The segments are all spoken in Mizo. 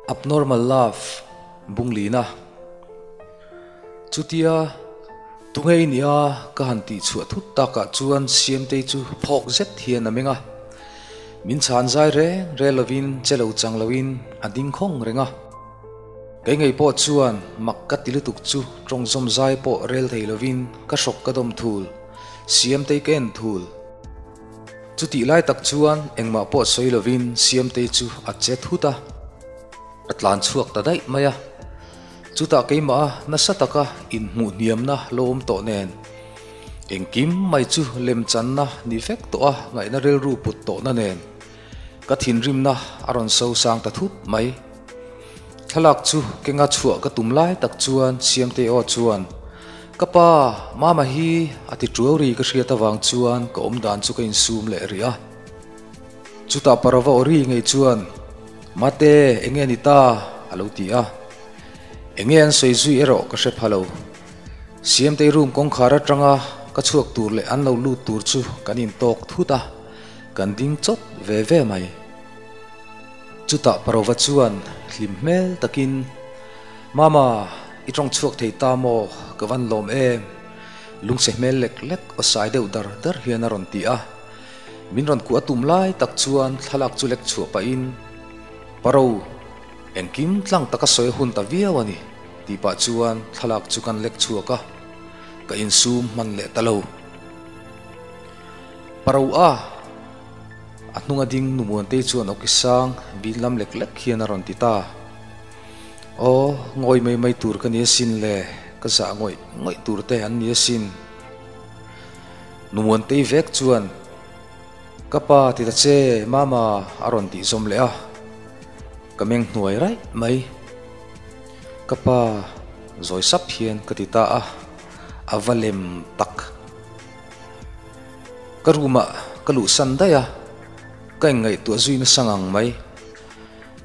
Abnormal Love Bunglina Chutia tunge i nia ka han tih chhuah thut takah chuan Siamtei chu phawk zet hian a meng a. Min chhan zai reng reng lovin che lo chang loin a ding khawng reng a. Kei ngei pawh chuan mak ka ti lutuk chu tawng zawm zai pawh rel thei lovin ka hrawk ka dawm thul, Siamtei ka en thul. Chutih lai tak chuan engmah pawh sawi lovin Siamtei chu a che thut a, a tlan chhuak ta daih mai a. Chutah keimah a nasa taka inhmuh hniamna lo awm tawh nen, engkim mai chu lemchanna ni vek tawh a ngaihna rilru put tawhna nen ka thinrimna a rawn so sang ta thut mai. Thlalak chu kenga chhuah ka tum lai tak chuan Siamtei aw chuan, Ka pa, Mama hi a ti tuau ri ka hriat avang chuan ka awm dan chu ka insum leh rih a. Chutah Parava aw ri ngei chuan, Mate, enge ni ta? a lo ti a. Enge an sawi zui erawh ka hre pha lo. Siamtei room kawngkhar atanga ka chhuak tur leh an lo lut tur chu kan intawk thut a, kan ding chawt ve ve mai. Chutah Parova chuan hlim hmel takin, Mama, i tawng chhuak thei ta maw? Ka van lawm em? Lungchhe hmel lek lek aw sai deuh dar dar hian a rawn ti a. Min rawn kuah tum lai tak chuan thlalak chu lek chhuah pahin, Paro, engkim tlang taka sawi a hun ta viau a ni, tih pah chuan thlalak chu kan lek chhuak a, ka insum hman leh ta lo. Paro a! A hnunga ding nu Muantei chuan awki sang vin lam lek lek hian a rawn ti ta. Aw, ngawi mai mai tur ka ni asin le, ka zah ngawih ngawih tur te an ni asin. Nu Muantei vek chuan, Ka pa ti ta che, Mama a rawn tih zawm leh a, ka meng hnuai raih mai. Ka pa zawi sap hian ka ti ta a, a va lem tak. Ka room ah ka luhsan daih a, ka inngaihtuah zui nasa ngang mai.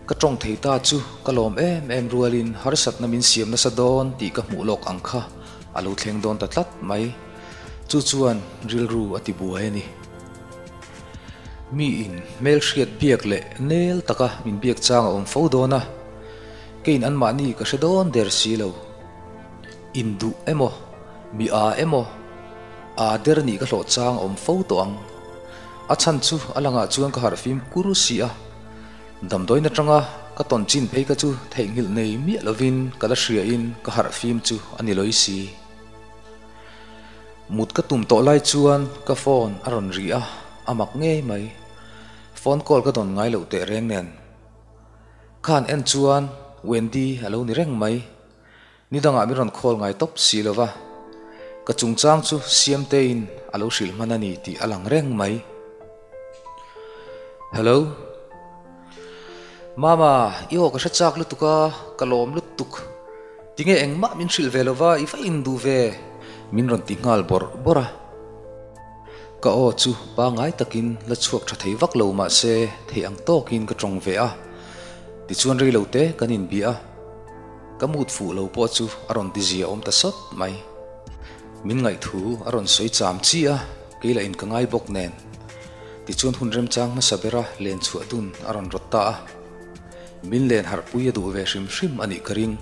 Ka tawng thei ta chu ka lawm em em rualin harsatna min siam nasa dawn tih ka hmuh lawk ang kha a lo thleng dawn ta tlat mai. Chu chuan rilru a ti buai a ni. Mi in hmelhriat biak leh nel taka min biak chang a awm fo dawn a, keiin anmahni ka hre dawn der si lo. Induh emaw, mi â emaw, â der nih ka hlawh chang a awm fo tawh ang. A chhan chu a langah chuan ka harh fim kur si a, damdawiin atanga ka tawn chin phei kha chu theihnghilh nei miah lovin ka la hriain ka harh fim chu a ni lawi si. Mut ka tum tawh lai chuan ka phone a rawn ri a, a mak ngei mai. Phone call ka dawn ngai loh teh reng nen. Khan en chuan Wendy a lo ni reng mai. Ni dangah min rawn call ngai tawp si lo va, ka chungchang chu Siamteiin a lo hrilh hman a ni tih a lang reng mai. Hello. Mama, i aw ka hre chak lutuk a, ka lawm lutuk. Tinge engmah min hrilh ve lo va, i va induh ve? Min rawn ti nghal bawrh bawrh a. Ka aw chu pangngai takin la chhuak tha thei vak lo mah se thei ang tawkin ka tawng ve a. Tichuan rei lo te kan inbia a. Ka mut fuh lo pawh chu a rawn ti zia awm ta sawt mai. Min ngaihthu a rawn sawi cham chi a, kei lah in ka ngai bawk nen. Tichuan hun remchang hmasa bera len chhuah dun a rawn rawt ta a. Min len harhpui a duh ve hrim hrim a nih ka ring.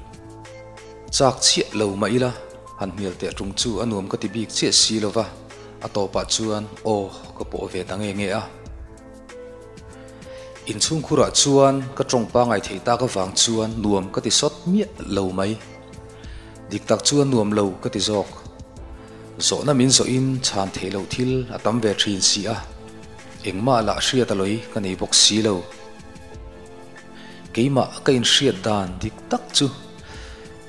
Chak chiah lo mah ila, han hnial teh ṭung chu a nuam ka ti bik chiah si lo va, a tawpah chuan aw ka pawh ve ta nge nge a. Inchhungkhurah chuan ka tawng pangai thei tak avang chuan nuam ka ti sawt miah lo mai. Dik tak chuan nuam lo ka ti zawk. Zawhna min zawhin chhan theih loh thil a tam ve thin si a, engmah lah hriat a lawi ka nei bawk si lo. Keimah ka inhriat dan dik tak chu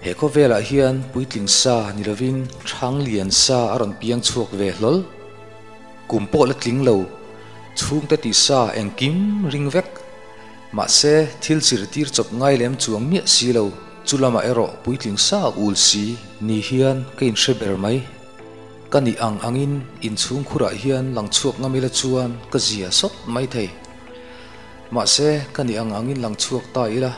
he khawvelah hian puitling sa ni lovin hrang lian sa a rawn piang chhuak ve hlawl. Kum pawh la tling lo, chhungte tihsa engkim ring vek. Mahse, thil chirtir chawp ngai lem chuang miah si lo, chu lamah erawh puitling sa ul si ni hian ka inhre ber mai. Ka nih ang angin inchhung khurah hian lang chhuak ngam ila chuan ka zia sawt mai thei. Mahse, ka nih ang angin lang chhuak ta ila,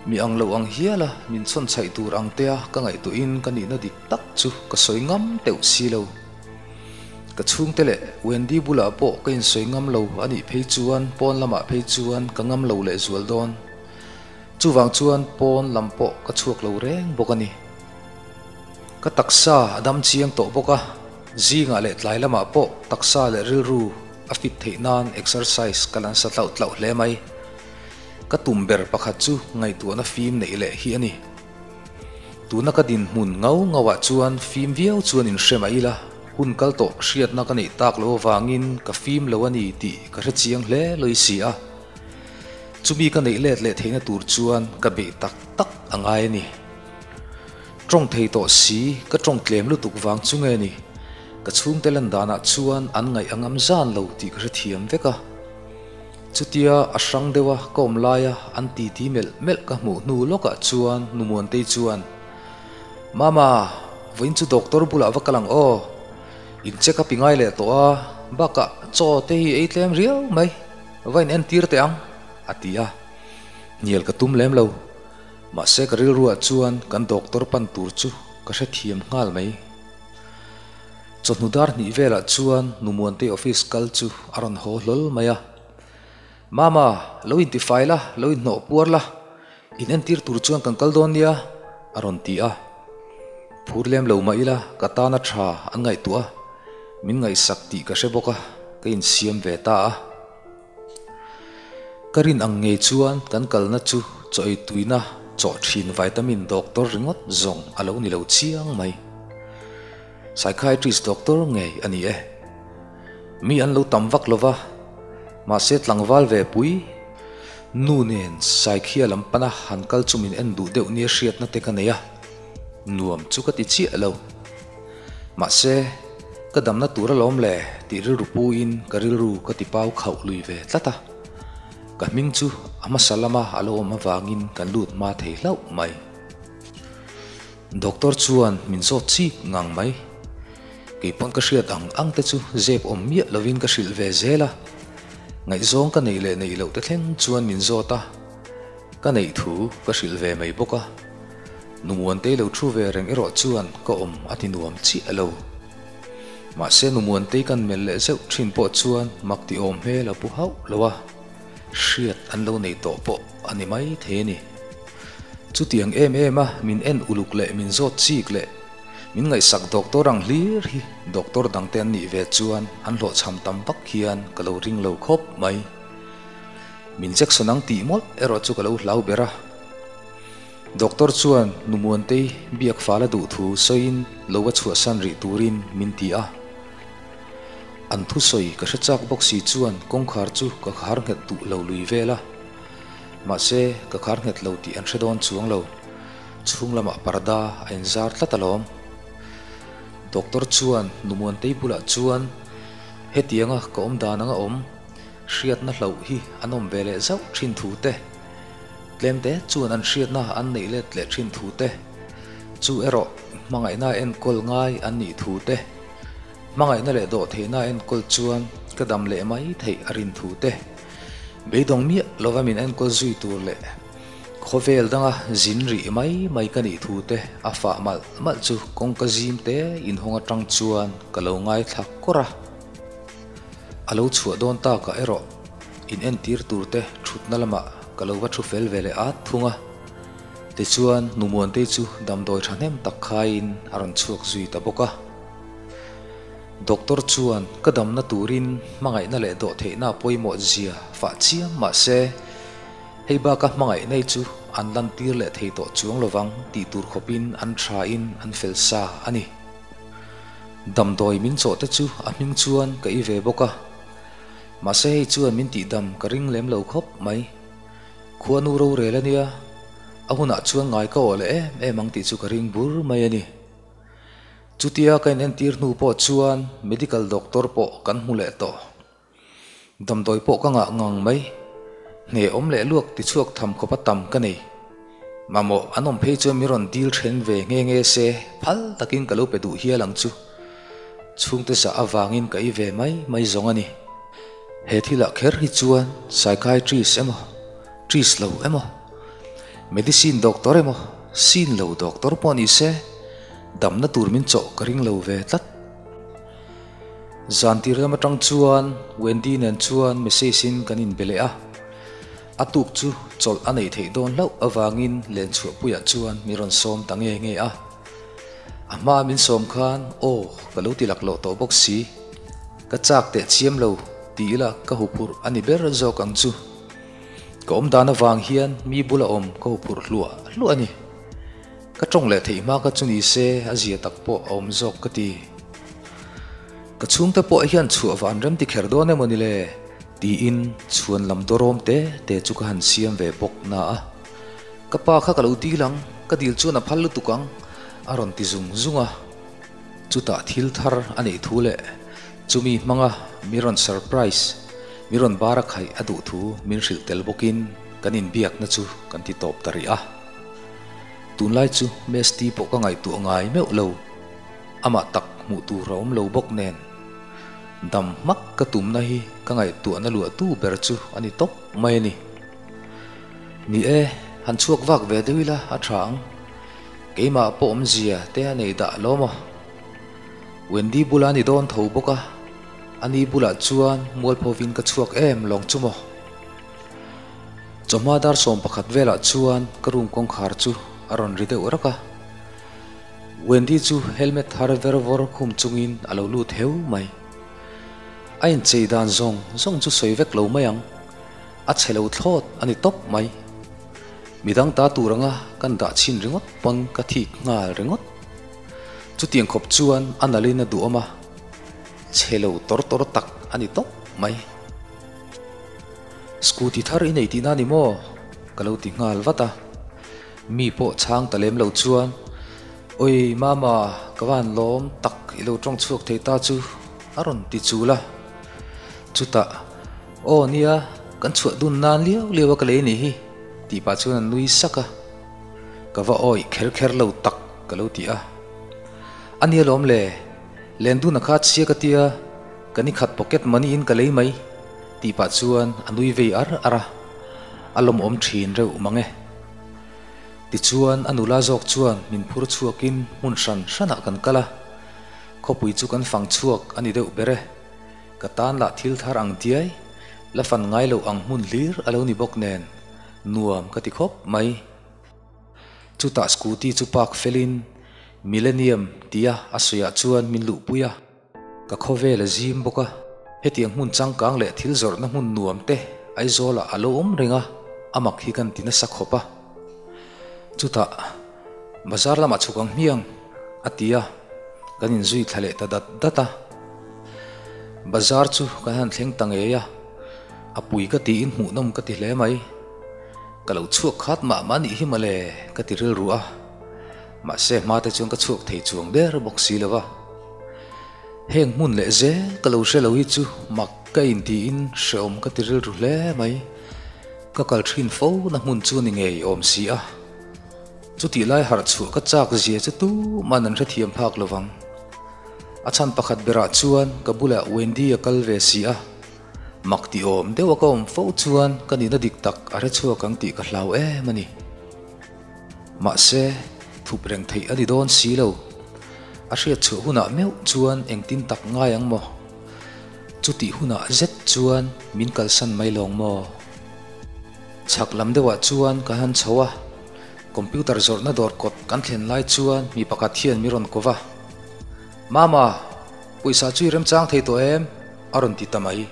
mi ang lo ang hiala min chhawn chhaih tur ang tea ka ngaihtuahin ka nihna dik tak chu ka sawi ngam teuh si lo. Ka chhungte leh Wendy bulah pawh ka insawi ngam lo a nih phei chuan pawn lamah phei chuan ka ngam lo leh zual dawn. Chuvang chuan pawn lam pawh ka chhuak lo reng bawk a ni. Ka taksa a dam chiang tawh bawk a, zingah leh tlai lamah pawh taksa leh rilru a fit theih nan exercise ka lan sa tlauh tlauh hle mai. Ka tum ber pakhat chu ngaihtuahna fim neih leh hi a ni. Tuna ka dinhmun ngau ngauah chuan fim viau chuan inhre mah ila, hun kal tawh hriatna ka neih tak loh avangin ka fim lo a ni tih ka hre chiang hle lawi si a. Chumi ka neih let leh theihna tur chuan ka beih tak tak a ngai a ni. Tawng thei tawh si, ka tawng tlem lutuk vang chu nge ni? Ka chhungte lan danah chuan an ngaih a ngam zan lo tih ka hrethiam vek a. Chutia a hrang deuha ka awm laia an titi melh melh ka hmuh hnu lawkah chuan Numuantei chuan, Mama, vawiin chu doctor bulah va kal ang aw. In check up i ngai leh tawh a, bakah chaw te hi ei tlem riau mai, va in entir teh ang, a ti a. Hnial ka tum lem lo. Mahse ka rilruah chuan kan doctor pan tur chu ka hrethiam nghal mai. Chawhnu dar hnih velah chuan Numuantei office kal chu a rawn haw hlawl mai a. Mama, lo intifai la, lo inhnawh puar la, in entir tur chuan kan kal dawn nia, a rawn ti a. Phur lem lo mah ila ka tana tha an ngaihtuah a, min ngaihsak tih ka hre bawk a, ka insiam ve ta a. Ka rin ang ngei chuan kan kalna chu chaw ei tuina chaw thin vitamin doctor ringawt zawng a lo ni lo chiang mai. Psychiatrist doctor ngei a ni e. Mi an lo tam vak lova, mahse tlangval ve pui nu nen Saikhia lam pana han kal chu min en duh deuh nia hriatna te ka nei a, nuam chu ka ti chiah lo. Mahse, ka damna tur alawm le tih rilru puin ka rilru ka ti pau khauh lui ve tlat a. Ka hming chu a hmasa lama a lo awm avangin kan lut hma thei hlauh mai. Doctor chuan min zawt chik ngang mai. Kei pawn ka hriat ang ang te chu zep awm miah lovin ka hrilh ve zel a. Ngaihzawng ka neih leh neih loh te thleng chuan min zawt a. Ka neih thu ka hrilh ve mai bawk a, Numuantei lo thu ve reng erawh chuan ka awm a ti nuam chiah lo. Mahse Numuantei kan melh leh zeuh thin pawh chuan mak ti awm hmel a pu hauh lo a, hriat an lo nei tawh pawh a ni mai thei a ni. Chutiang em em a min en uluk leh min zawt chik leh min ngaihsak doctor ang hlir hi doctor dangte an nih ve chuan an hlawhchham tam vak hian ka lo ring lo khawp mai. Min Jackson ang tih mawlh erawh chu ka lo hlau ber a. Doctor chuan Nu Muantei biak fal a duh thu sawiin lo va chhuahsan rih turin min ti a. An thusawi ka hre chak bawk si chuan kawngkhar chu ka khar nghet duh lo lui vel a. Mahse, ka khar nghet lo tih an hre dawn chuang lo. Chhung lamah parda a inzar tlat alawm. Doctor chuan Nu Muantei bulah chuan hetianga ka awm dan anga awm. Hriatna hlauh hi an awm ve leh zauh thin thu te, tlemte chuan an hriatna an neih let leh thin thu te, chu erawh hmangaihna enkawl ngai an nih thu te, hmangaihna leh dawhtheihna enkawl chuan ka dam leh mai theih a rin thu te, beidawng miah lova min enkawl zui tur leh khawvel danga zin rih mai mai ka nih thu te a fah malh malh chu kawngka zim te inhawng atang chuan ka lo ngaithla kawr a. A lo chhuah dawn takah erawh in entir tur te thutna lamah ka lo va thu fel ve leh at thung a. Tichuan Numuantei chu damdawi thahnem tak khaiin a rawn chhuak zui ta bawk a. Doctor chuan ka damna turin hmangaihna leh dawhtheihna pawimawh zia fah chiam mah se, hei baka hmangaihna hi chu an lantir leh thei tawh chuang lovang tih tur khawpin an thain an fel sa a ni. Damdawi min chawh te chu a hming chuan ka i ve bawk a, mahse hei chuan min tihdam ka ring lem lo khawp mai. Khuanu rorel a nia, a hunah chuan ngai ka awh leh em em ang tih chu ka ring bur mai a ni. Chutia ka inentir hnu pawh chuan medical doctor pawh kan hmu leh tawh. Damdawi pawh ka ngah ngang mai. Hne awm leh luak ti chhuak tham khawp a tam ka nei. Mamawh an awm phei chuan min rawn dil then ve nghe nghe se phal takin ka lo pe duh hial ang chu. Chhungte zah avangin ka i ve mai mai zawng a ni. He thilah kher hi chuan psychiatrist emaw, trist lo emaw, medicine doctor emaw, sin lo doctor pawh ni se damna tur min chawh ka ring lo ve tlat. Zan tir lam atang chuan Wendy nen chuan message in kan inbe leh a. A tuk chu chawlh a neih theih dawn hlauh avangin lenchhuahpuiah chuan mi rawn sawm ta nge nge a. A hma min sawm khan aw ka lo ti laklawh tawh bawk si. Ka chak teh chiam lo ti ila ka huphurh a ni ber zawk ang chu. Ka awm dan avang hian mi bula awm ka huphurh hluah hluah a ni. Ka tawng leh theih hma kha chu ni se a zia tak pawh a awm zawk ka ti. Ka chhungte pawh hian chhuah va an rem ti kher dawn emaw ni le? Tiin chhuan lam dawrawm te te chu ka han siam ve bawk na a. Ka pa kha ka lo dil ang, ka dil chuan a phal lutuk ang, a rawn ti zung zung a. Chutah thil thar a neih thu leh chumi hmanga mi rawn surprise, mi rawn bar a khaih a duh thu min hrilh tel bawkin kan inbiakna chu kan ti tawp ta rih a. Tunlai chu Mesti pawh ka ngaihtuah ngai meuh lo. Amah tak hmuh tur a awm lo bawk nen. Dam hmak ka tumna hi ka ngaihtuahna luahtu ber chu a ni tawp mai a ni. Ni e, han chhuak vak ve deuh ila a tha ang. Keimah pawh awmzia te a nei dah lo maw? Wendy bula ni dawn tho bawk a, ani bulah chuan mualphovin ka chhuak em lawng chu maw? Chawhma dar 11 velah chuan ka room kawngkhar chu a rawn ri deuh rak a. Wendy chu helmet thar ver vawr khum chungin a lo lut heu mai. A inchei dan zawng zawng chu sawi vek lo mai ang. A chhe lo thlawt a ni tawp mai. Midang ta tur anga kan dah chhin ringawt pawn ka thik nghal ringawt. Chutiang khawp chuan a nalhin a duhawm a, chhe lo tawr tawr tak a ni tawp mai. Scooty thar i nei tihna ni maw? Ka lo ti nghal vat a. Mi pawh chhang ta lem lo chuan, Oi mama, ka van lawm tak i lo tawng chhuak thei ta chu a rawn ti chul a. Chutah, Aw nia, kan chhuah dun nan liau liau a ka lei nih hi, tih pah chuan a nui sak a. Ka va awih kher kher lo tak ka lo ti a. A nia lawm le, len dun a kha chhia ka tia, ka ni khat pocket money in ka lei mai, tih pah chuan a nui vei ar ar a. A lawmawm thin reuh mang e. Tichuan a nula zawk chuan min phur chhuakin hmun hran hranah kan kal a. Khawpui chu kan fang chhuak a ni deuh ber e. Ka tan lah thil thar ang diai, la fan ngai loh ang hmun hlir a lo ni bawk nen, nuam ka ti khawp mai. Chutah scooty chu park felin Millennium tia a sawiah chuan min luhpui a, ka khawvel a zim bawk a, hetiang hmun changkang leh thil zawrhna hmun nuam te Aizawlah a lo awm reng a, a mak hi kan ti nasa khawp a. Chutah bazar lamah chhuk ang hmiang a ti a, kan inzui thla leh ta dat dat a. Bazar chu kan han thleng ta ngei a, a pui ka tiin hmuhnawm ka ti hle mai. Ka lo chhuak khat mah mah nih hi mawle ka ti rilru a, mahse hma te chuan ka chhuak thei chuang der bawk si lo va. Heng hmun leh zel ka lo hre lo hi chu mak ka intiin hrehawm ka ti rilru hle mai. Ka kal thin fo na hmun chu ni ngei awm si a. Chutih lai harh chhuah ka chak zia chu tuman an hrethiam phak lo vang. A chhan pakhat berah chuan ka bulah Wendy a kal ve si a. Mak ti awm deuh a ka awm fo chuan ka nihna dik tak a hre chhuak ang tih ka hlau em a ni. Mahse, thup reng theih a ni dawn si lo. A hriat chhuah hunah meuh chuan engtin tak ngai ang maw? Chutih hunah zet chuan min kalsan mai lawng maw? Chhak lam deuhah chuan ka han chho a, computer zawrhna dawr kawt kan thlen lai chuan mi pakhat hian mi rawn ko va, Mama, pawisa chu i remchang thei tawh em? a rawn ti ta mai.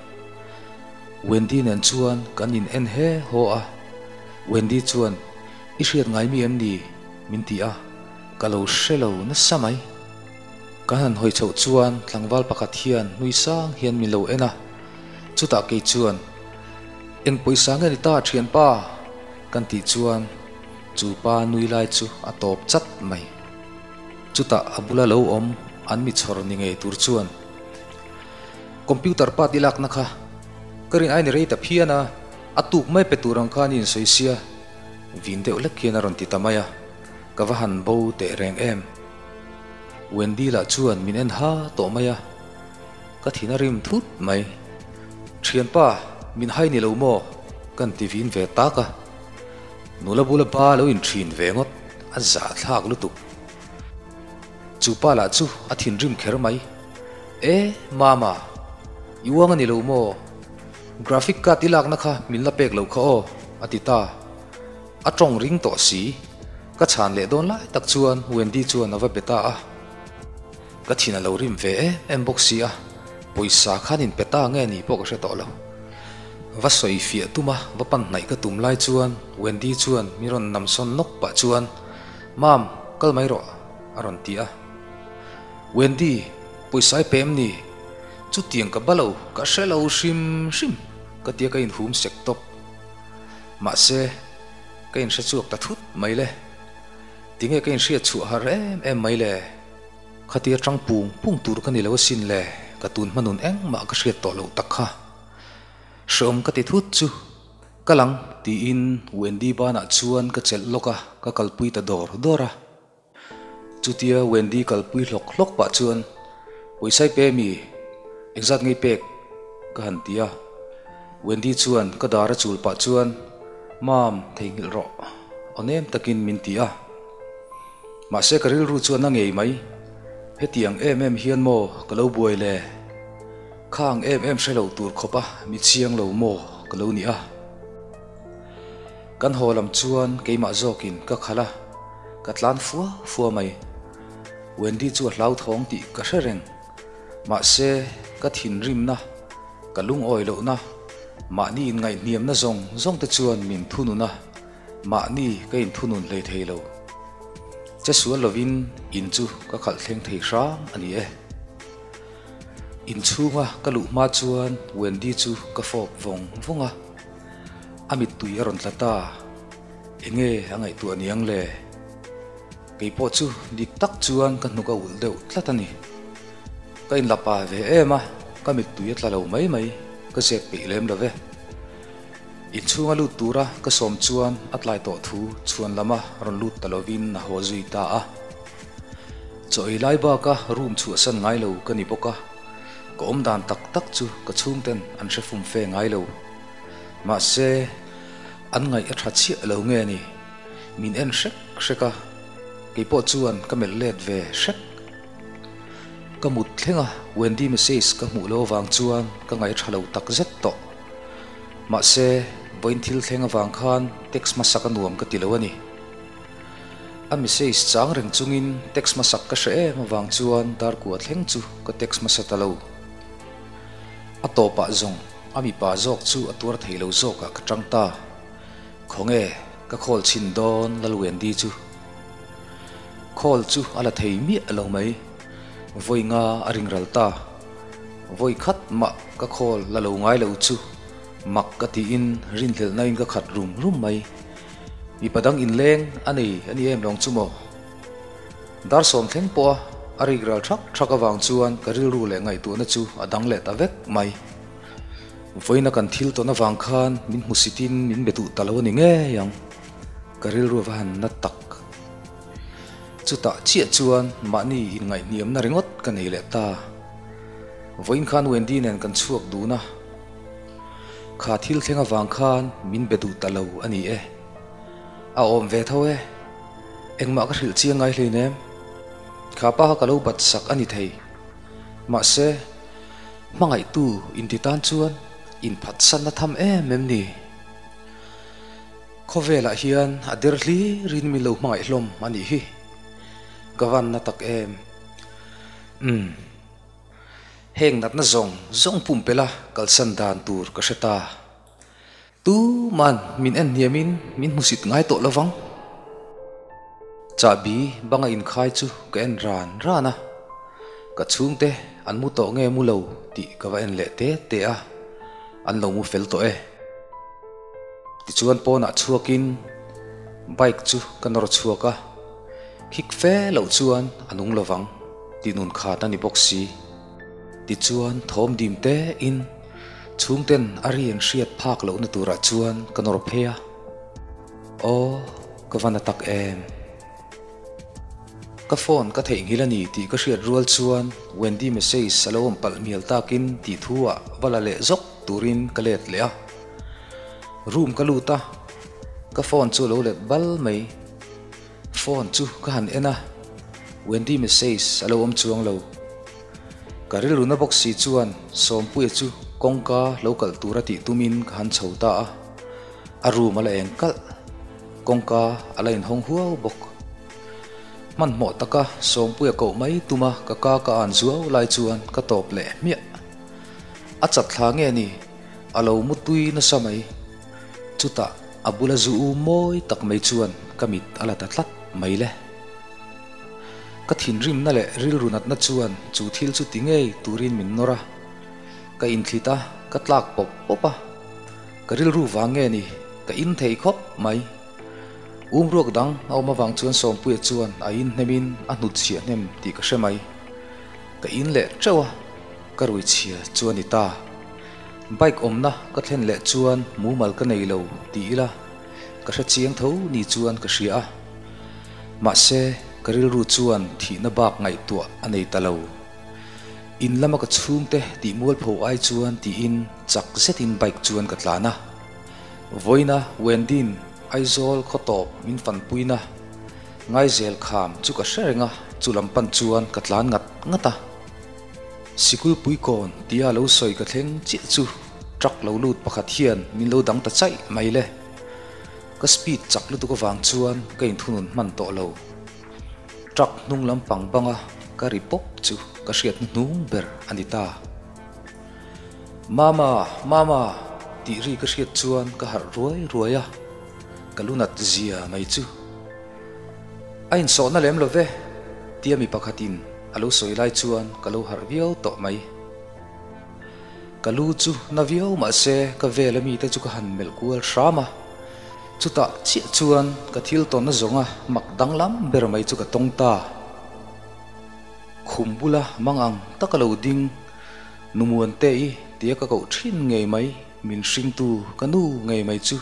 Wendy nen chuan kan in en he haw a, Wendy chuan, I hriat ngai mi em ni? min ti a, ka lo hre lo nasa mai. Kan han hawi chhoh chuan tlangval pakhat hian nui sang hian min lo en a, chutah kei chuan, Eng pawisa nge ni ta thianpa? kan tih chuan chu pa nui lai chu a tawp chat mai. Chutah a bula lo awm an mi chhawr ni ngei tur chuan, Computer part i lakna kha ka rin aini rei ta phian a, a tuk mai pe tur ang khan i insawi sia, vin deuh lek hian a rawn ti ta mai a, ka va han bo teh reng em. Wendy lah chuan min en ha tawh mai a, ka thin a rim thut mai. Thianpa, min hai ni lo maw? Kan ti vin ve tak a. Nula bula ba lo inthin ve ngawt, a zahthlak lutuk. Chu pa lah chu a thinrim kher mai. E, Mama, i uang a ni lo maw? Graphic card i lakna kha min la pek loh kha aw. A ti ta. A tawng ring tawh si. Ka chhan leh dawn lai tak chuan Wendy chuan a va be ta a. Ka thin a lo rim ve em em bawk si a, pawisa khan in pe ta nge ni pawh ka hre tawh lo. Va sawi fiah tum a, va pan hnaih ka tum lai chuan Wendy chuan mi rawn nam sawn nawk pah chuan, Mam, kal mai rawh, a rawn ti a. Wendy, pawisa i pe em ni? Chutiang ka ba lo, ka hre lo hrim hrim, ka tia ka inhum sek tawp. Mahse, ka inhre chhuak ta thut mai le. Tinge ka inhriat chhuah har em em mai le? Khatia tang pung pung tur ka ni lo asin le, ka tun hmanun engmah ka hriat tawh loh tak kha. Hreawm ka ti thut chu, Kal ang, tiin Wendy banah chuan ka chelh lawk a, ka kalpui ta dawr dawr a. Chutia Wendy kalpui hlawk hlawk pah chuan, Pawisa i pe mi? Engzat ngei pek? ka han ti a. Wendy chuan ka dar a chul pah chuan, Mam, theihnghilh rawh, aw nem takin min ti a. Mahse ka rilru chuan a ngei mai, hetiang em em hian maw ka lo buai le? Khang em em hre lo tur khawp a mi chiang lo maw ka lo ni a. Kan haw lam chuan keimah zawkin ka khalh a, ka tlan fua fua mai. Wendy chu a hlauthawng tih ka hre reng. Mahse ka thinrimna, ka lungawi lohna, mahni inngaihhniamna zawng zawng te chuan min thunun a, mahni ka inthunun hlei thei lo. Che sual lovin in chu ka khalh thleng thei hram a ni e. Inchhunga ka luh hma chuan Wendy chu ka fawp vawng vawng a, a mittui a rawn tla ta. Enge a ngaihtuah niang le? Kei pawh chu dik tak chuan ka hnuk a ulh deuh tlat a ni. Ka inla pa ve em a, ka mittui a tla lo mai mai, ka zep peih lem lo ve. Inchhunga lut tura ka sawm chuan a tlai tawh thu chhuan lama rawn lut ta lovin a haw zui ta a. Chaw ei lai baka room chhuahsan ngai lo ka ni bawk a, ka awm dan tak tak chu ka chhungten an hre fum fe ngai lo. Mahse, an ngaih a tha chiah lo nge ni? Min en hrek hrek a, kei pawh chuan ka melh let ve hrek. Ka mut thleng a, Wendy message ka hmuh lo avang chuan ka ngaih a tha lo tak zet tawh. Mahse, vawiin thil thleng avang khan text hmasak a nuam ka ti lo a ni. A message chang reng chungin text hmasak ka hre em avang chuan darkua thleng chu ka text hmasa ta lo. A tawpah zawng a mipa zawk chu a tuar thei lo zawkah ka tang ta. Khawnge ka call chhin dawn Lalwendy chu. Call chu a la thei miah lo mai. Vawi nga a ring ral ta. Vawi khat mah ka call la lo ngai lo chu mak ka tiin rinhlelhna in ka khat rum rum mai. Mipa dang inleng a nei a ni em lawng chu maw? Dar sawm thleng pawha a rik ral thak thak avang chuan ka rilru leh ngaihtuahna chu a dang leh ta vek mai. Vawiina kan thil tawn avang khan min hmusitin min be duh ta lo a ni ngei ang. Ka rilru a va han na tak. Chutah chiah chuan mahni inngaihhniamna ringawt ka nei leh ta. Vawiin khan Wendy nen kan chhuak dun a. Kha thil thleng avang khan min be duh ta lo a ni e. A awm ve tho e. Engmah ka hrilh chiang ngai hleinem. Kha pa kha ka lo bat sak a ni thei. Mahse, hmangaihtu inti tan chuan inphatsanna tham em em ni. Khawvelah hian a der hlirin min lo hmangaih hlawm a nih hi. Ka van na tak em. Umm. Heng natna zawng zawng pumpelh a kalsan dan tur ka hre ta. Tuman min en hniamin min hmusit ngai tawh lo vang. Chahbi banga inkhai chu ka en ran ran a, ka chhungte an mu tawh nge mu lo tih ka va en leh te te a, an lo mu fel tawh e. Tichuan pawnah chhuakin bike chu ka nawr chhuak a, khik fe loh chuan a nung lo vang. Ti nun khat a ni bawk si. Tichuan thawm dim te in chhungten a ri an hriat phak lohna turah chuan ka nawr phei a. Aw, ka va na tak em. Ka phone ka theihnghilh a ni tih ka hriat rual chuan Wendy message a lo awm palh mial takin tih thu ah va la leh zawk turin ka let leh a. Room ka lut a, ka phone chu a lo let bal mai. Phone chu ka han en a, Wendy message a lo awm chuang lo. Ka rilru na bawk si chuan Sawmpuia chu kawngka lo kalh tura tih tumin ka han chho ta a. A room a la eng kalh, kawngka a la inhawng huau bawk. Hmanhmawh taka Sawmpuia koh mai tuma ka ka ka an zuau lai chuan ka tawp leh hmiah. A chat thla nge ni? A lo mu tui nasa mai. Chutah a bula zu u mawi tak mai chuan ka mit a la ta tlat mai le. Ka thinrimna leh rilru natna chuan chu thil chu ti ngei turin min nawr a. Ka inthlit a, ka tlak pawp pawp a. Ka rilru vang nge ni? Ka in thei khawp mai. Umruak dang a awm avang chuan Sawmpuia chuan a in hnemin a hnut chhiah hnem tih ka hre mai. Ka in leh teuh a, ka rui chhia chu a ni ta. Bike awmna ka thlen leh chuan mumal ka nei lo ti ila ka hre chiang tho ni chuan ka hria a. Mahse, ka rilru chuan thihna bak ngaihtuah a nei ta lo. In lama ka chhungte tih mualpho ai chuan tiin chak zetin bike chuan ka tlan a. Vawiina Wendy'n Aizawl khaw tawp min fanpuina Ngaizel kham chu ka hre reng a, chu lam pan chuan ka tlan ngat ngat a. Sikulpui kawn tia lo sawi ka thleng chiah chu truck lo lut pakhat hian min lo dang ta chaih mai le. Ka speed chak lutuk avang chuan ka inthunun hman tawh lo. Truck hnung lampang banga ka ri pawp chu ka hriat hnuhnung ber a ni ta. Mama! Mama! tih ri ka hriat chuan ka harh ruai ruai a, ka lu nat zia mai chu. A insawhna lem lo ve, tia mi pakhatin a lo sawi lai chuan ka lo harh viau tawh mai. Ka lu chu na viau mahse ka vel ami te chu ka han melh kual hram a, chutah chiah chuan ka thil tawnna zawnga mak danglam ber mai chu ka tawng ta. Khum bula mang ang taka lo ding Numuante i tia ka koh thin ngei mai min hringtu ka nu ngei mai chu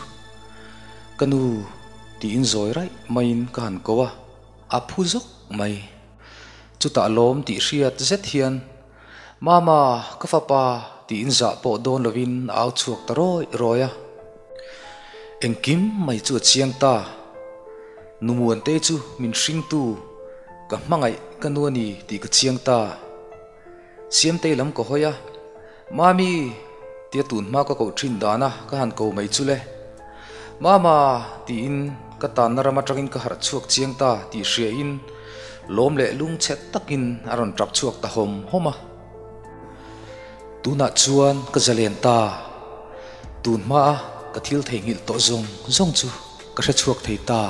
ka nu tiin zawi raih maiin ka han ko a, a phu zawk mai. Chutah lawm tih hriat zet hian Mama ka fapa tiin zah pawh dawn lovin a au chhuak ta rawi rawi a. Engkim mai chu a chiang ta. Numuante chu min hringtu ka hmangaih ka nu a ni tih ka chiang ta. Siamtei lam ka hawi a, Mami! tia tun hma ka koh thin dana ka han ko mai chu le. Mama! tiin ka tanna ram atangin ka harh chhuak chiang ta tih hriain lawm leh lungchhe takin a rawn tap chhuak ta hawm hawm a. Tunah chuan ka zalen ta. Tun hmaa ka thil theihnghilh tawh zawng zawng chu ka hre chhuak thei ta.